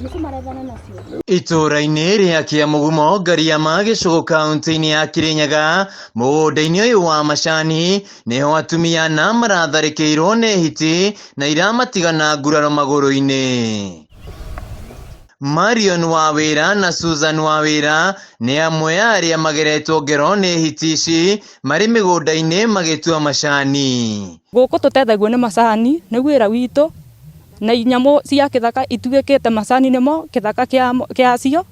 Nĩcio marethana nacio. Itũũra-inĩ rĩa Kĩamũgumo Ngariama gĩcũgũ kaunti-inĩ ya Kĩrĩnyaga mũgũnda-inĩ ũyũ wa macani nĩho atumia ana maratharĩkĩirwo nĩ hiti na iramatiga na nguraro magũrũ-inĩ. Marion Wawĩra na Susan Wawĩra nĩ amwe a arĩa mageretwo ngero nĩ hiti ici marĩ mĩgũnda-inĩ magĩtua macani. Gũkũ tũtethagio nĩ macani nĩ wĩra witũ na nyamũ cia kĩthaka ituĩkĩte macani nĩmo kĩthaka kĩacio.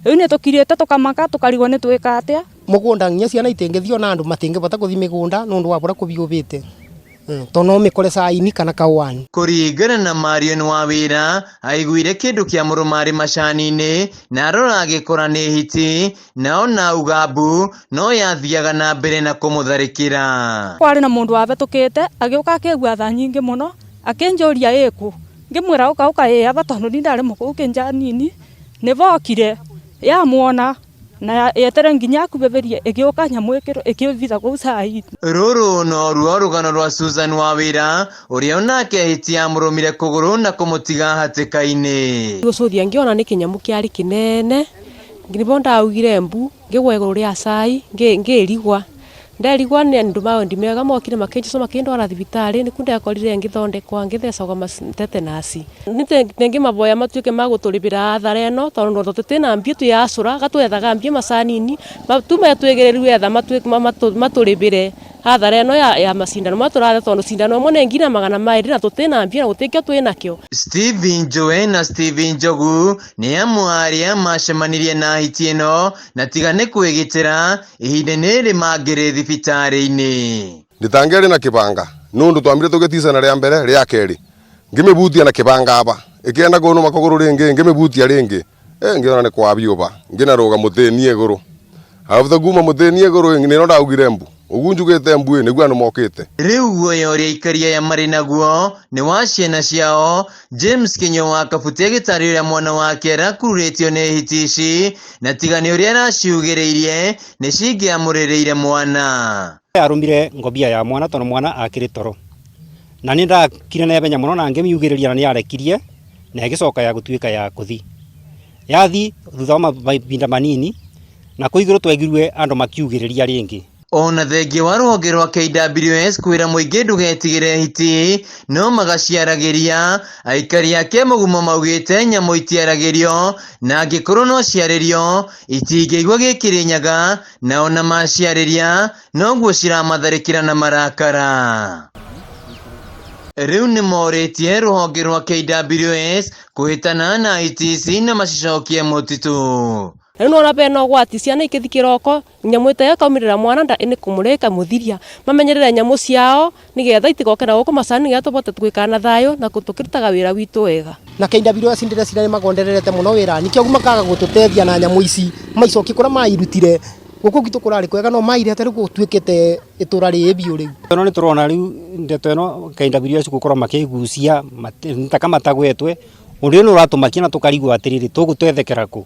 Rĩu nĩ tũkirĩte tũkamaka tũkarigwo nĩ twĩka atĩa. Mũgũnda nginya ciana itingĩthiĩ ona andũ matingĩbota gũthiĩ mĩgũnda nĩ ũndũ wa bũrĩa kũbiũbĩte tondũ no mĩkore caini kana kahũa-inĩ. Kũringana na Marion Wawĩra, aiguire kĩndũ kĩa mũrũma arĩ macani-inĩ na arora agĩkora nĩ hiti na ona auga mbu no yathiaga na mbere na kũmũtharĩkĩra. Kwarĩ na mũndũ wabetũkĩte agĩũka akĩigua tha nyingĩ mũno akĩnjũria ĩkũ ngĩmwĩra ũka ũka ĩ aba tondũ ni ndarĩ mũkũu kĩnja nini nĩbokire yamwona na yetere nginya akuhĩrĩrie ĩgĩũka nyamũ ĩkĩbitha kũu cai. Rũrũ noruo rũgano rwa Susan Wawĩra ũrĩa onake hiti yamũrũmire kũgũrũ na kũmũtiga hatĩka-inĩ. Gũcũthia ngĩona nĩ kĩnyamũ kĩarĩ kĩnene nĩbo ndaugire mbu ngĩgwa igũrũ rĩa cai ngĩrigwa nderigwa nĩ andũ ma wendi mega mokire makĩnjoca makĩndwara thibitarĩ nĩkuo ndekorire ngĩthondekwa ngĩthecagwo tetenus nĩngĩmaboya matuĩke ma gũtũrĩbĩra athara ĩno tondũ tũtĩna mbia twĩacũra gatwethaga mbia macani-inĩ tume twĩgĩrĩru etha matũrĩbĩre athara ĩno ya macindano matũrathe tondũ cindano ĩmwe nĩ ngiri na magana merĩ na tũtĩna mbia na gũtikĩo twĩnakĩo. Steven Njoe na Steven Njogu nĩ amwe arĩa macemanirie na hiti ĩno na tiga nĩ kwĩgitĩra ihinda-inĩ rĩrĩ mangĩrĩ thibitarĩ-inĩ. Nditangĩarĩ na kĩbanga nũndũ twambire tũgĩticana rĩa mbere rĩa kerĩ ngĩmĩbutia na kĩbanga aba ĩkĩenda kũnũma kũgũrũ rĩngĩ ngĩmĩbutia rĩngĩ ngĩona nĩ kwabiũba ngĩnarũga mũtĩni igũrũ after kuma mũtĩni igũrũ nĩro ndaugire mbu ũguo njugĩte mbu nĩguo andũ mokĩte. Rĩu guoya ũrĩa aikari aya marĩ naguo nĩ wa ciana ciao. James Kinyua wa Kabute agĩtarĩria ũrĩa mwana wake arakururĩtio nĩ hiti ici na tiga nĩ ũrĩa araciugĩrĩirie nĩ cingĩamũrĩrĩire mwana. Arũmire ngobia ya mwana tondũ mwana akĩrĩ toro na nĩ ndakire na ihenya mũno na ngĩmiugĩrĩria na nĩ yarekirie na ĩgĩcoka ya gũtuĩka ya kũthi yathi thutha wa mahinda manini na kũu igũrũ twaiguire andũ makiugĩrĩria rĩngĩ. Ona thengia wa rũhonge rwa KWS kwĩra mũingĩ ndũgetigĩre hiti no magaciaragĩria, aikari a Kĩamũgumo maugĩte nyamũ itiaragĩrio na angĩkorwo no ciarĩrio itingĩigua gĩkĩrĩnyaga na ona maciarĩria noguo ciramatharĩkĩra na marakara. Rĩu nĩ morĩtie rũhonge rwa KWS kũhĩtana na hiti ici na macicokie mũtitũ. Rĩu nĩwona bena ũgwati ciana ikĩthi kĩroko nyamũ ĩta ĩkaumĩrĩra mwana nda nĩ kũmũrĩa ĩkamũthiria mamenyerere nyamũ ciao nĩgetha itigoke na gũkũ macani nĩgetha tũbote gũikara na thayũ na tũkĩrutaga wĩra witũ wega. Na KWS ndĩreciria nĩ magondererete mũno wĩra nĩkĩo makaga gũtũteithia na nyamũ ici maicokie kũrĩa mairutire gũkũ gwitũ kũrarĩ kwega no mairete rĩu gũtuĩkĩte itũra rĩ biũ rĩu. Ĩno nĩ tũrona rĩu ndeto ĩno KWS gũkorwo makĩgucia taka matagwetwe ũndũ ũyũ nĩ ũratũmakia na tũkarigwo atĩrĩrĩ tũgũtethekera kũ.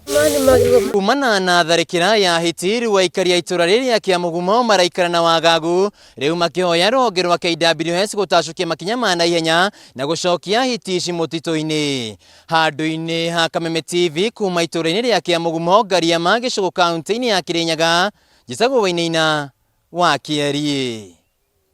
Kumana na tharĩkĩra ya hiti rĩu aikari a itũra rĩrĩ rĩa Kĩamũgumo maraikara na wagagu rĩu makĩhoya rũhonge rwa KWS gũtacũkia makinya ma naihenya na gũcokia hiti ici mũtitũ-inĩ. Handũ-inĩ ha Kameme TV kuma itũra-inĩ rĩa Kĩamũgumo Ngariama gĩcũgũ kaunti-inĩ ya Kĩrĩnyaga njĩtagwo Wainaina wa Kĩeriĩ.